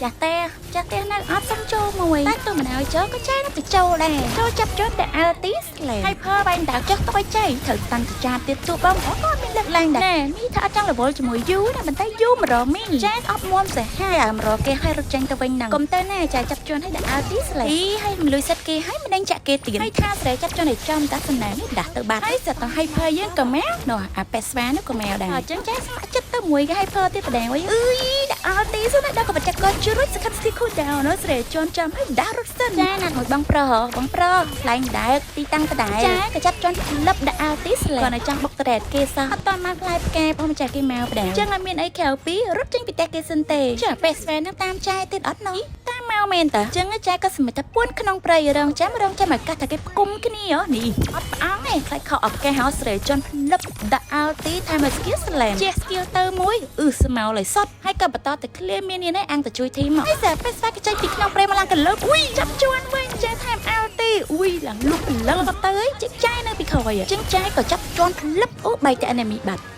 ចាស់ទេចាស់ទេនៅអត់សុំចូលមួយតែទោះមិនឲ្យចូលក៏ចែនឹងទៅចូលដែរចូលចាប់ជន់តែ ulti ស្លែហើយផលបែងតើចុះតយចៃត្រូវតាំងចចាទៀតទួបងក៏អត់មានលើកឡើងដែរណែមីថាអត់ចង់រវល់ជាមួយយូណាប៉ុន្តែយូមករមីចែអត់មុំសេះហើយអាមករគេឲ្យរត់ចេញទៅវិញហ្នឹងកុំទៅណាចែចាប់ជន់ឲ្យដាក់ ulti ស្លែអីហើយមលុយសិតគេឲ្យមិនដឹងចាក់គេទៀតហើយថាស្រែចាប់ជន់ឲ្យចំតាសំណាងនេះដាស់ទៅបាត់ហើយសិតទៅឲ្យផលយើងក៏មកនោះអាប៉េស្វានោះក៏មកដែរអញ្ចឹងចែស្ម័គ្រចិត្តទៅមួយគេឲ្យផលទៀតបដងវិញអើយដាក់ ulti សិនដល់ក៏បច្ចាកជ្រុចសខិតស្គី cool down នោះស្រែជន់ចាំឲ្យដាស់រត់សិនចាណាត់មួយបងប្រុសបងប្រុសខ្លែងដែរទីតាំងដដែលចាក៏ចាប់ជន់លឹបដាក់ ulti ស្លែគាត់នៅចង់បុកត្រេតគេសោះអត់តាន់មកផ្លែផ្កាផងម្ចាស់គេមកបដងចឹងអត់មានអីក្រៅពីរត់ចេញពីផ្ទះគេសិនទេចាប៉េស្វែនឹងតាមចែទៀតអត់នោះតាមមកមែនតាចឹងចែក៏សម្រេចថាពួនក្នុងព្រៃរងចាំរងចាំឱកាសថាគេផ្គុំគ្នានេះអត់ផ្អងទេខ្លាចខកឱកាសហោស្រែជន់ផ្លឹបដាក់ ulti ថែម skill slam ជា skill ទៅមួយអឺស្មៅលៃសុតហើយក៏បន្តទៅ clear មាននេះអាំងទៅជួយ team ហើយសារប៉េស្វាគេចេញពីក្នុងព្រៃមកឡើងកលើអុយចាប់ជន់វិញចេះថែម ulti អុយឡើងលុបព្រលឹងក៏ទៅអីជិះចាយនៅពីក្រោយចឹងចាយក៏ចាប់ជន់ផ្លឹបអូបែកតែ enemy បាត់។